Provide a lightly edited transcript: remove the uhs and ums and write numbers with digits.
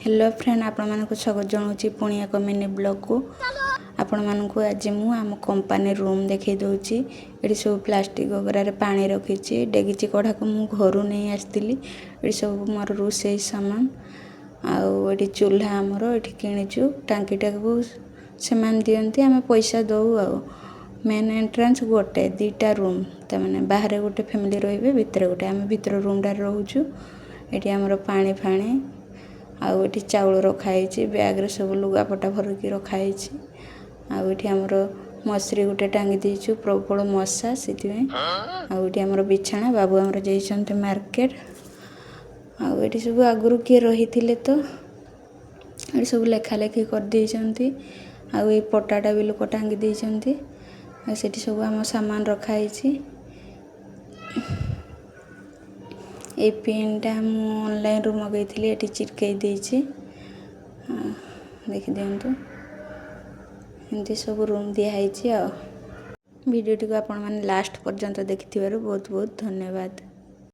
Hello friend, ଆପଣମାନଙ୍କୁ ସ୍ୱାଗତ ଜଣାଉଛି ପୁଣି ଏକ ମିନି ବ୍ଲଗ୍କୁ। ଆପଣମାନଙ୍କୁ ଆଜି ମୁଁ ଆମ କମ୍ପାନୀ ରୁମ୍ ଦେଖାଇ ଦେଉଛି। ଏଠି ସବୁ ପ୍ଲାଷ୍ଟିକ୍ ଗଗରାରେ ପାଣି ରଖିଛି। ଡେଗିଚି କଢ଼ାକୁ ମୁଁ ଘରୁ ନେଇ ଆସିଥିଲି। ଏଠି ସବୁ ମୋର ରୋଷେଇ ସାମାନ ଆଉ ଏଠି ଚୁଲ୍ହା ଆମର ଏଠି କିଣିଛୁ। ଟାଙ୍କିଟାକୁ ସେମାନେ ଦିଅନ୍ତି, ଆମେ ପଇସା ଦେଉ। ଆଉ ମେନ୍ ଏଣ୍ଟ୍ରାନ୍ସ ଗୋଟେ, ଦୁଇଟା ରୁମ୍, ତାମାନେ ବାହାରେ ଗୋଟେ ଫ୍ୟାମିଲି ରହିବେ, ଭିତରେ ଗୋଟେ। ଆମେ ଭିତର ରୁମ୍ଟାରେ ରହୁଛୁ। ଏଠି ଆମର ପାଣି ଫାଣି ଆଉ ଏଠି ଚାଉଳ ରଖା ହେଇଛି। ବ୍ୟାଗ୍ରେ ସବୁ ଲୁଗାପଟା ଭରିକି ରଖାହେଇଛି। ଆଉ ଏଠି ଆମର ମଶାରୀ ଗୋଟେ ଟାଙ୍ଗି ଦେଇଛୁ, ପ୍ରବଳ ମଶା ସେଥିପାଇଁ। ଆଉ ଏଠି ଆମର ବିଛଣା। ବାବୁ ଆମର ଯାଇଛନ୍ତି ମାର୍କେଟ। ଆଉ ଏଠି ସବୁ ଆଗରୁ କିଏ ରହିଥିଲେ ତ, ଏଠି ସବୁ ଲେଖାଲେଖି କରିଦେଇଛନ୍ତି। ଆଉ ଏଇ ପଟାଟା ବି ଲୋକ ଟାଙ୍ଗି ଦେଇଛନ୍ତି। ଆଉ ସେଠି ସବୁ ଆମ ସାମାନ ରଖାହେଇଛି। ଏଇ ପିନ୍ଟା ମୁଁ ଅନଲାଇନ୍ରୁ ମଗାଇଥିଲି, ଏଠି ଚିପକେଇ ଦେଇଛି, ଦେଖିଦିଅନ୍ତୁ। ଏମିତି ସବୁ ରୁମ୍ ଦିଆହେଇଛି। ଆଉ ଭିଡ଼ିଓଟିକୁ ଆପଣମାନେ ଲାଷ୍ଟ ପର୍ଯ୍ୟନ୍ତ ଦେଖିଥିବାରୁ ବହୁତ ବହୁତ ଧନ୍ୟବାଦ।